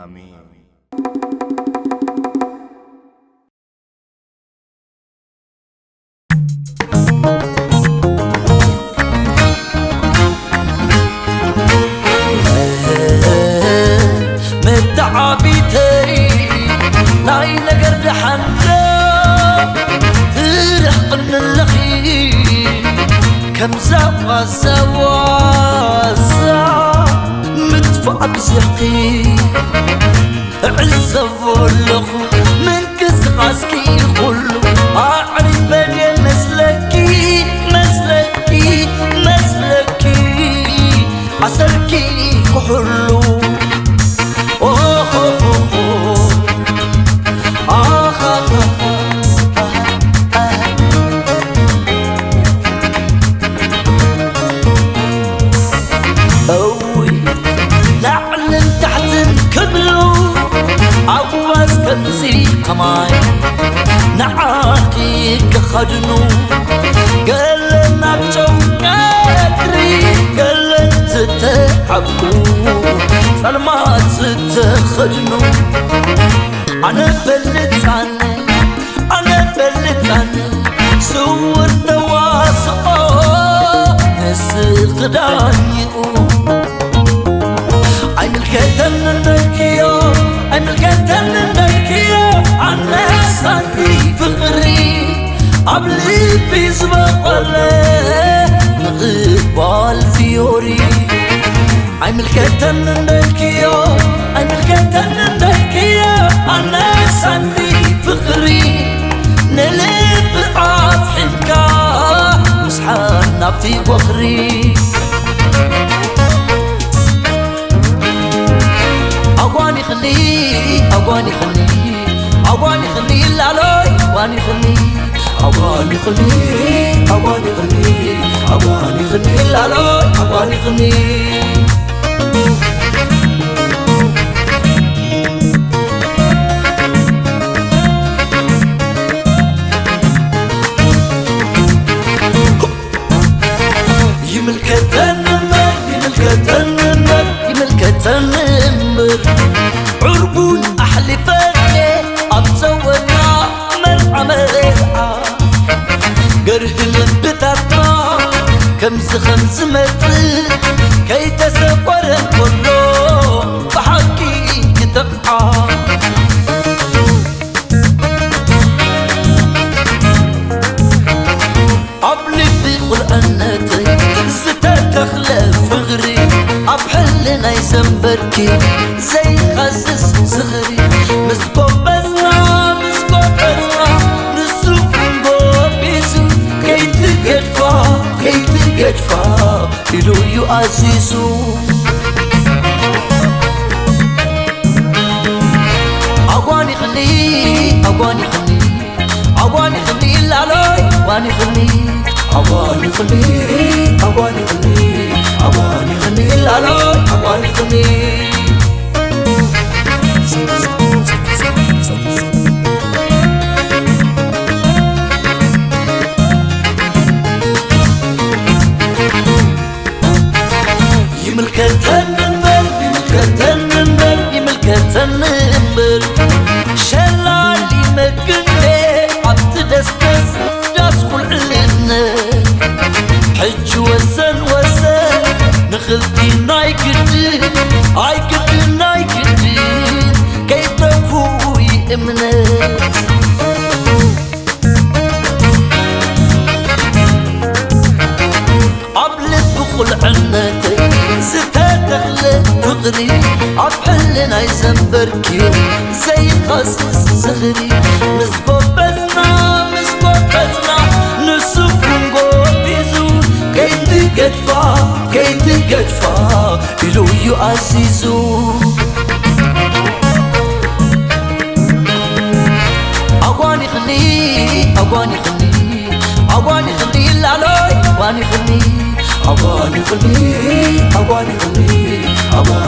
ኣሜን። መተዓቢተይ ናይ ነገር ደሓንዶ ትርሕቕኒ ኣለኺ፣ ከምዛ ዋዛ ዋዛ ምጥፋእ ኣብዚሕኪ። እዕዘቦ ኣለኹ ምንቅስቓስኪ ኩሉ፣ ኣዕሪፈ ድየ መስለኪ፣ መስለኪ፣ መስለኪ፣ ኣሰርኪ ኩሕሉ። ኦሆሆሆ፣ ኣኻኻኻ። እውይ፣ ላዕልን ታሕትን ክብሉ፣ ኣጉባዝ ከምዚ ከማይ ንዓኺ ክኸድኑ፣ ገለን ናብ ጨው ቀትሪ፣ ገለን ዝተዓብቁ፣ ጸልማት ዝተኸድኑ። ኣነ በልጻነ፣ ኣነ በልጻነ፣ ስውር ተዋስኦ፣ ንስኺ ዳኝኡ። ኣይምልከተኒ እንዳልክዮ፣ ኣይምልከተኒ እንዳልክዮ፣ ኣነሳኒ ፍቕሪ ኣብ ልቢ ዝበቖለ ምቕባል ፊዮሪ። ኣይምልከተኒ እንዳልክዮ፣ ኣይምልከተኒ እንዳልክዮ፣ ኣነሳኒ ፍቕሪ ንልቢ ኣፍሒምካ ምስሓን ናብቲ ወኽሪ። ኣጓኒኽኒ፣ ኣጓኒኽኒ፣ ኣጓኒኽኒ ላሎይ፣ ኣጓኒኽኒ፣ ኣጓኒኽኒ፣ ኣጓኒኽኒ፣ ኣጓኒኽኒ ላሎይ፣ ኣጓኒኽኒ። ይምልከተኒ እምበር፣ ይምልከተኒ እምበር፣ ይምልከተኒ እምበር፣ ዕርቡን ኣሕሊፈ ኣብ ጸወታ መርዓ መርዓ፣ ገርሂ ልብታትና ከምዚ ከም ዝመጽእ ከይተሰቆረ እንከሎ ብሓቂ ክጠፍዓ። ኣብ ልቢ ቁልዕነተይ ዝተተኽለ ፍቕሪ፣ ኣብ ሕልናይ ዘንበርኪ ዘይኸስስ ዝኽሪ። ምስ ጎበዝና፣ ምስ ጎበዝና፣ ንሱ ክንጎቢዙ፣ ከይትገድፋ፣ ከይትገድፋ ኢሉ እዩ ኣዚዙ። ኣጓኒኽኒ፣ ኣጓኒኽኒ፣ ኣጓኒኽኒ ላሎይ፣ ኣጓኒኽኒ፣ ኣጓኒኽኒ፣ ኣጓኒኽኒ፣ ኣጓኒኽኒ ላሎይ፣ ኣጓኒኽኒ። ይምልከተኒ እምበር፣ ይምልከተኒ እምበር፣ ይምልከተኒ እምበር፣ ሸላሊ መግነ ኣብቲ ደስደስ ዳስ ቁልዕነት። ሕጂ ወሰን ወሰን ንኽልቲና ኣይግድን፣ ኣይግድን፣ ኣይግድን፣ ከይተኩይ እምነት። ኣብ ልቢ ቁልዕነተይ ዝተተኽለ ፍቕሪ፣ ኣብ ሕልናይ ዘንበርክዮ ዘይኸስስ ዝኽሪ። ምስ ጎበዝና፣ ምስ ጎበዝና፣ ንሱ ክንጎቢዙ፣ ከይትገድፋ፣ ከይትገድፋ ኢሉ እዩ ኣዚዙ። ኣጓኒኽኒ፣ ኣጓኒኽኒ፣ ኣጓኒኽኒ ላሎይ፣ ኣጓኒኽኒ፣ ኣጓኒኽኒ፣ ኣጓኒኽኒ፣ ኣጓ-